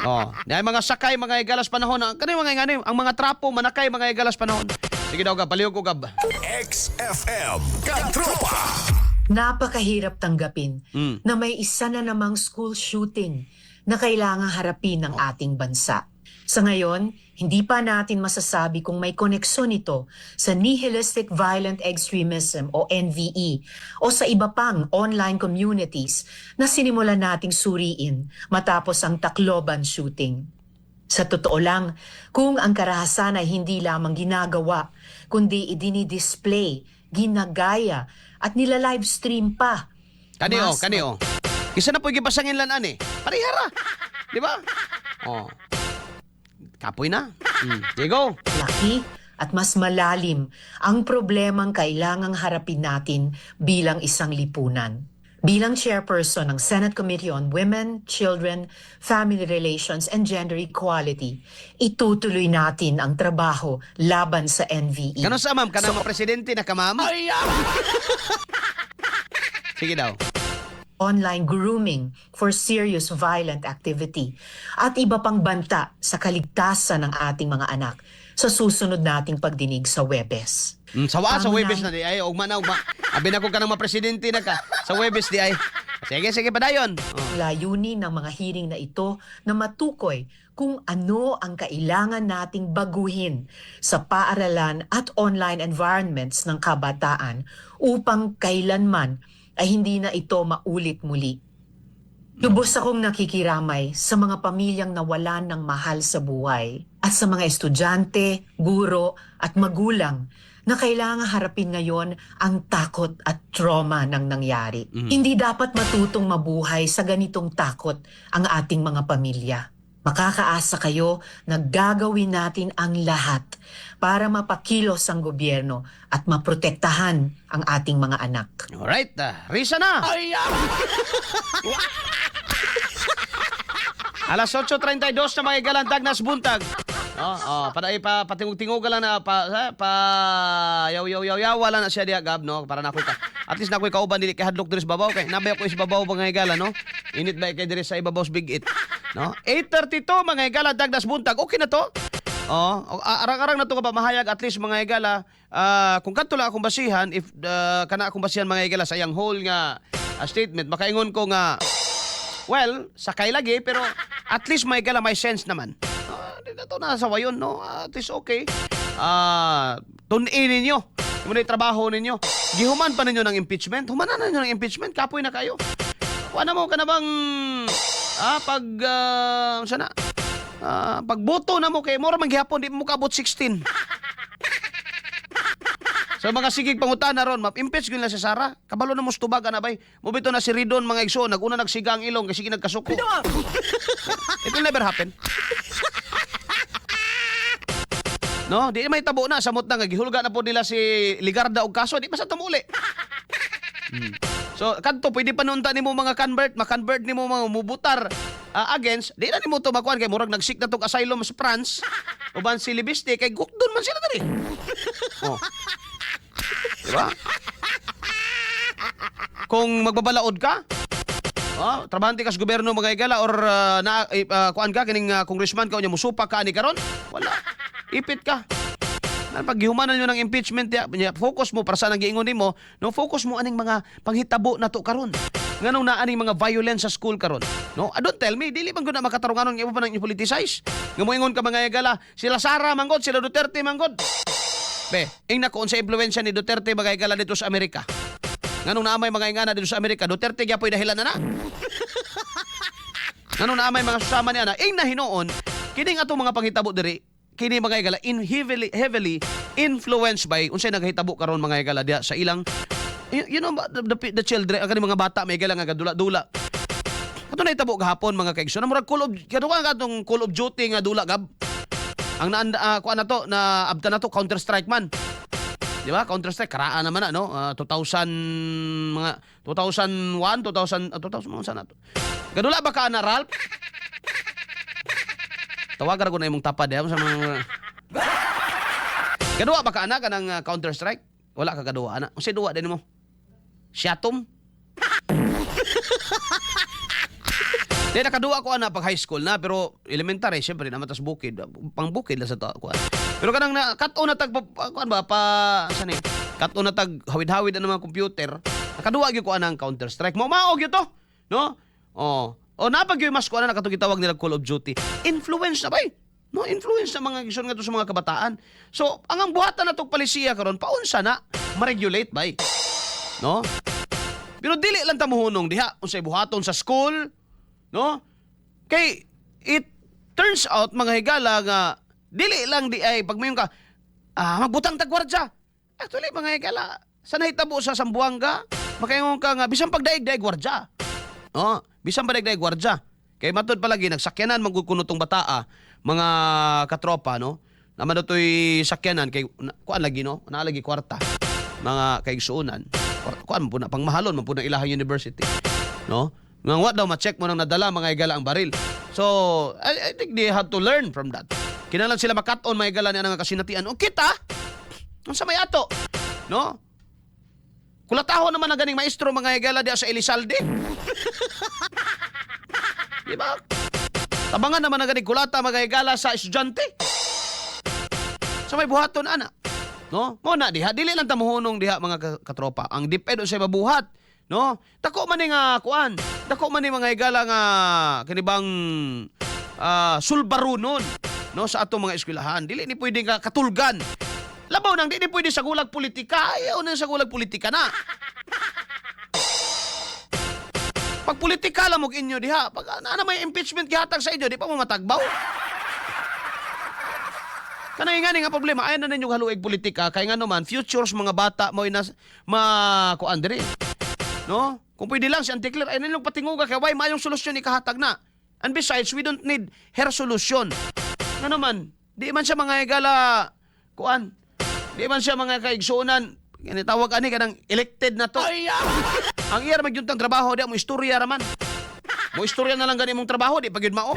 Oh, dahil mga sakay mga igalas panahon, kani mga ngani, ang mga trapo manakay mga igalas panahon. Sige daw gab, paliw ko gab. XFM Katropa. Napakahirap tanggapin Mm. na may isa na namang school shooting na kailangang harapin ng ating bansa. Sa ngayon, hindi pa natin masasabi kung may koneksyon ito sa Nihilistic Violent Extremism o NVE o sa iba pang online communities na sinimulan nating suriin matapos ang Tacloban shooting. Sa totoo lang, kung ang karahasan ay hindi lamang ginagawa, kundi idinidisplay, ginagaya, at nila-livestream pa. Kaniyo, Mas- kaniyo. Kisa na po gipasangin lan ani. Parihara. Di ba? Oh. Kapoy na. Sige go. Laki at mas malalim ang problemang kailangang harapin natin bilang isang lipunan. Bilang chairperson ng Senate Committee on Women, Children, Family Relations, and Gender Equality, itutuloy natin ang trabaho laban sa NVE. Kano sa ma'am, kanang mga presidente na kamam? Sige daw. Online grooming for serious violent activity at iba pang banta sa kaligtasan ng ating mga anak sa susunod nating pagdinig sa Webes. Sawa sa Tama Webes na. na di ay ugma na ugma. Abi na ko kanang mga presidente na ka sa Webes di ay. Sige sige padayon. Oh. Layunin ng mga hearing na ito na matukoy kung ano ang kailangan nating baguhin sa paaralan at online environments ng kabataan upang kailanman ay hindi na ito maulit muli. Lubos akong nakikiramay sa mga pamilyang nawalan ng mahal sa buhay at sa mga estudyante, guro at magulang na kailangan harapin ngayon ang takot at trauma ng nangyari. Hindi dapat matutong mabuhay sa ganitong takot ang ating mga pamilya. Makakaasa kayo na gagawin natin ang lahat para mapakilos ang gobyerno at maprotektahan ang ating mga anak. Alright, Risa na. Alas 8:32 na mga galandag nas buntag. Para patingog-tingog lang na yaw wala na siya diya gab no para na ka. At least na ko'y kauban dili kay hadlok diri sa babaw kay nabay ko sa babaw mga higala no. Init ba kay diri sa ibabaw sa big it. No? 8:32 mga higala dagdas buntag. Okay na to. Arang-arang na to ka ba mahayag at least mga higala kung kadto lang akong basihan if kana akong basihan mga higala sa yang whole nga statement makaingon ko nga well, sakay lagi pero at least may higala may sense naman. Ito na sa wayon, no? At least okay. Tunin ninyo. Muna yung trabaho ninyo. Gihuman pa ninyo ng impeachment. Humanan na ninyo ng impeachment. Kapoy na kayo. Kuha na mo ka na bang sana? Pagboto na mo kay Mora manghihapon, di mo kabot 16. So mga sigig pangutan na ron, impeach ko na si Sara. Kabalo na mo stubag na bay. Mubito na si Ridon mga igsoon. Naguna nagsigang ilong kasi nagkasuko. It will never happen. No, di may tabo na samot na nga gihulga na po nila si Ligarda og kaso di pa sa tumuli. So kadto pwede pa nunta nimo mga ma-convert nimo mga mubutar against di na nimo to makuan kay murag nagsik na tong asylum sa France uban si Libiste kay gukdon man sila diri. Oh. Diba? Kung magbabalaod ka, trabahante ka sa gobyerno mga igala or kuan ka kining congressman ka unya musupak ka ani karon? Wala. Ipit ka. Pag gihumanan nyo ng impeachment, focus mo para sa nag-iingon mo, no, focus mo aning mga panghitabo na to karon. Nganong na aning mga violence sa school karon. No, don't tell me, dili man gud na makatarunganon ng iba pa nang politicize. Nga moingon ka mga igala, sila Sara manggod, sila Duterte manggod. Be, ing nakuon sa impluwensya ni Duterte mga igala dito sa Amerika. Nganong naamay mga ingana dito sa Amerika, Duterte gyapoy dahilan na. Nganong naamay mga susama niya na, ing nahinoon, kining atong mga panghitabo diri, kini mga igala heavily influenced by unsay naghitabo karon mga igala diya sa ilang you know the children kani mga bata may igala nga gadula-dula. Ato na hitabo gahapon mga kaigsoon murag kaduha nga atong Call of Duty nga dula gab. Ang kuan na to na abta na to Counter Strike man. Di ba? Counter Strike karaan naman na no 2000 mga 2001 2000 sana to. Gadula ba ka na Ralph? Tawagan ko na imong tapad sa mga Gaduwa ba ka ana kanang Counter Strike? Wala ka gaduwa ana. Unsay duwa din mo? Siatom? Di nakaduwa ko ana pag high school na pero elementary syempre naman tas bukid. Pang bukid lang sa to kuan. Pero kanang na kat-o na tag kuan ba pa saan eh. Kat-o na tag hawid-hawid na mga computer. Nakaduwa gyud ko ana ang Counter Strike. Maog gyud to, no? Oh. O napag yung mas ko na nakatong gitawag nila Call of Duty. Influence na ba eh? No, influence na mga gisyon nga to sa mga kabataan. So, ang buhatan na tong palisiya karon paunsa na ma-regulate ba eh? No? Pero dili lang ta mohunong diha unsay buhaton sa school, no? Kay it turns out mga higala nga dili lang di ay pag mayon ka magbutang tag gwardya. Actually mga higala sa nahitabo sa Sambuanga, makaingon ka nga bisan pagdaig-daig gwardya. No? Bisan pagdaig-daig gwardya. Kay matod palagi nagsakyanan magkuno tong bataa mga katropa no. Naman to'y sakyanan kay kuan lagi no, naalagi kwarta. Mga kaigsuunan. Kuan mo na pangmahalon man po ng ilahang university. No? Nga what daw ma-check mo nang nadala mga higala ang baril. So, I think they have to learn from that. Kinahanglan sila makat-on mga higala niya nga kasinatian. O kita, unsa may ato? No? Kulataho naman ang ganing maestro mga higala diya sa Elizalde. Diba? Tabangan naman ang ganing kulata mga higala sa estudyante. Sa may buhaton, ana. No? Muna diha, dili lang tamuhunong diha mga katropa. Ang dependo sa mabuhat. No? Dako man ni nga kuan. Dako man ni mga higala nga kanibang sulbarunon no sa atong mga eskwelahan. Dili ni pwede nga katulgan. Labaw nang di pwede sa gulag politika. Ayaw na sa gulag politika na. Pag politika lang mo inyo diha, pag ano may impeachment gihatag sa inyo, di pa mo matagbaw. Kanay nga nga problema, ayan na ninyo haluig politika, kaya nga naman, futures mga bata mo ina kuan dire. No? Kung pwede lang si Auntie Claire, ay nilang patinguga, kaya why mayong solusyon ikahatag na. And besides, we don't need her solution. Nga naman, di man siya mga higala, kuan, di man siya mga kaigsuunan, tawag ani ka ng elected na to. Ang iya raman yung trabaho, di mo istorya raman. Mo istorya na lang gani mong trabaho, di pag yun mao.